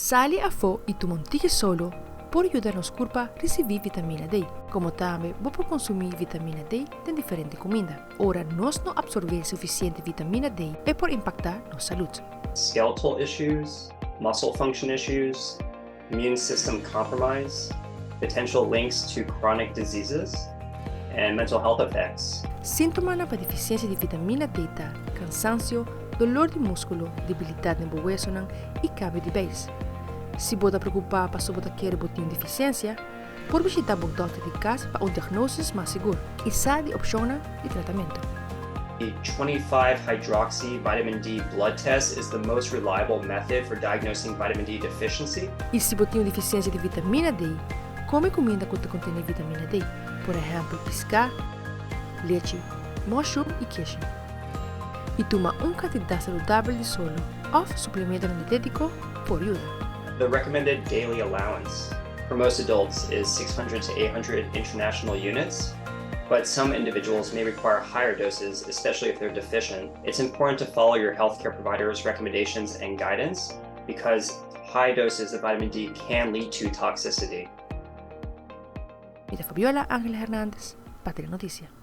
Sali afó i tuma un tiki solo por yuda nos kurpa risibí vitamina D. Komo tambe bo por konsumí vitamina D den diferente kuminda. Ora nos no apsorbé sufisiente vitamina D e por impaktá nos salud. Skeletal issues, muscle function issues, immune system compromise, potential links to chronic diseases, and mental health effects. Síntomanan pa defisiensia di vitamina D ta kansansio, dolor di múskulo, debilidat den bo wesonan i kambio di beis. Si bo ta preokupá pasobra bo ta kere bo tin un defisiensia, por bishitá bo dòkter di kas pa un diagnosis mas sigur i sa di opshonnan di tratamentu. The 25 hydroxy vitamin D blood test is the most reliable method for diagnosing vitamin D deficiency. I si bo tin un defisiensia di vitamina D, kome kuminda ku ta kontené vitamina D, por ehèmpel piská, lechi, mushroom i keshi. I tuma un kantidat saludabel di solo òf suplementonan dietétiko por yuda. The recommended daily allowance for most adults is 600 to 800 international units, but some individuals may require higher doses, especially if they're deficient. It's important to follow your healthcare provider's recommendations and guidance because high doses of vitamin D can lead to toxicity. Mi ta Fabiola Angela Hernandez pa Telenoticia.